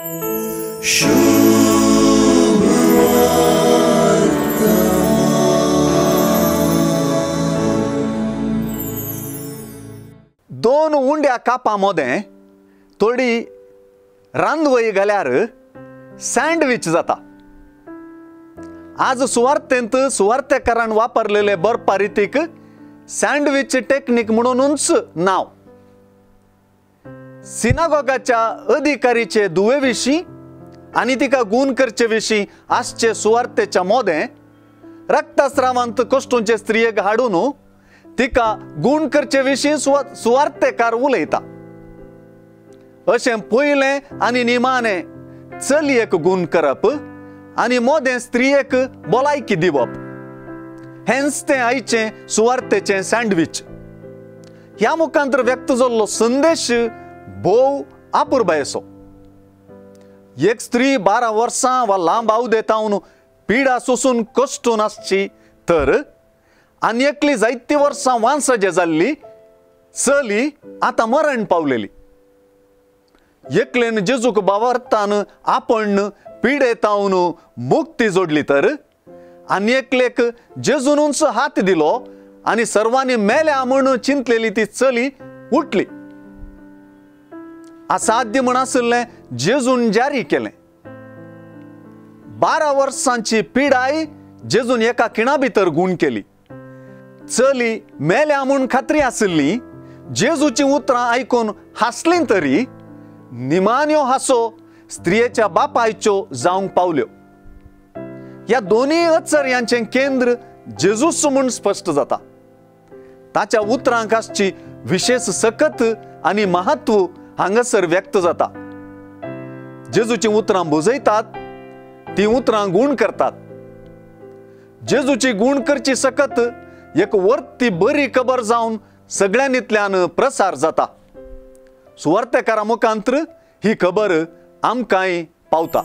दोन उंड्या कापां मोदें थोडी रांदवय घाल्यार सँडवीच जाता। आज सुवार्तेंत सुवार्तेकारान वापरलेले बरपा रितीक सँडवीच टेक्नीक म्हणूनच नांव। सिनागोगाच्या अधिकारीचे दुवे विशीं आनी तिका गूण करचे विशीं आसचे सुवार्तेच्या मोदें रक्तस्रावांत कश्टूंचे स्त्रियेक हाडून तिका गूण करचे विशीं सुवार्तेकार उलयता। अशें पयलें आनी निमाणें चलयेक गूण करप आनी मोदें स्त्रियेक भलायकी दिवप हेंच तें आयचें सुवार्तेचें सँडवीच। ह्या मुखांतर व्यक्त जाल्लो संदेश भोव आपुरबायेचो। एक स्त्री 12 वर्सां वा लांब आवदेतावन पिडा सोसून कश्टून आसची तर आनी एकली जायती वर्सां वांसजे जाल्ली चली आतां मरण पावलेली। एकलेन जेजूक बावरतान आपण पिडेतावन मुक्ती जोडली तर आनी एकलेक जेजूनच हात दिलो आनी सर्वांनी मेल्या म्हूण चिंतलेली ती चली उठली। असाध्य म्हण आशिल्लें जेजून जारी केलें। 12 वर्सांची पिडाय जेजून एका खिणा भितर गूण केली। चली मेल्या म्हूण खात्री आशिल्ली जेजूची उतरां आयकून हांसली तरी निमाण्यो हांसो स्त्रियेच्या बापायच्यो जावंक पावल्यो। ह्या दोनूय अचर्यांचें केंद्र जेजूस म्हूण स्पश्ट जाता। ताच्या उतरांक आसची विशेष सकत आनी महत्व हांगासर व्यक्त जाता। जेजूची उतरां बुजयतात, ती उतरां गूण करतात। जेजूची गूण करची सकत एक वर्ती बरी खबर जावन सगळ्यांनीतल्यान प्रसार जाता। सुवार्तेकारा मुखांतर ही खबर आमकांय पावता।